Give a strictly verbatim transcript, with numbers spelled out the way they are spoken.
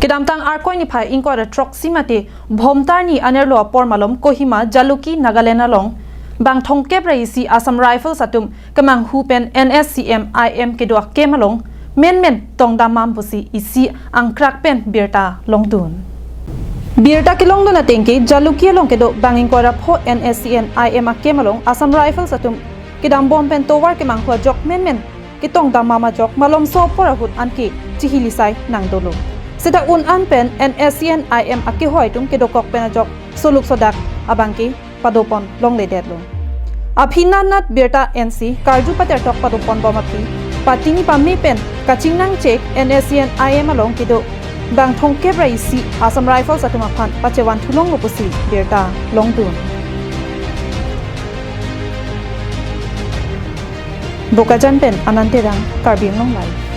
Kedamtang Arkoi niphai ingkoi ra throksi mate Bhomtar ni anerlo apor malom Kohima Jalukie Nagaland along bang thomkep ra isi Assam Rifles atum kemanghu pen N S C N I M kedo akem along menmen tongdam mam pusi isi angkrak pen birta longdun. Birta kelongdun ateng ke Jalukie along kedo bang ingkoi ra pho N S C N I M akem along Assam Rifles atum kedambom pen tovar kemanghu ajok menmen ketongdam mam ajok malomso apor ahut anke chihili sai nangdolo. Seta un an pen N S C N I M akehoi atum kedokok pen ajok soluk sodak abang ke padopon longledetlo. Aphi nat nat birta ensi karju paterthok padoponbom aphi patini pame pen kachingnang chek N S C N I M along kedo bang thomkep ra isi Assam Rifles atum aphan pachevan thulonglo pusi birta longdun. Bokajan pen Anand Terang, Karbi Anglong Live.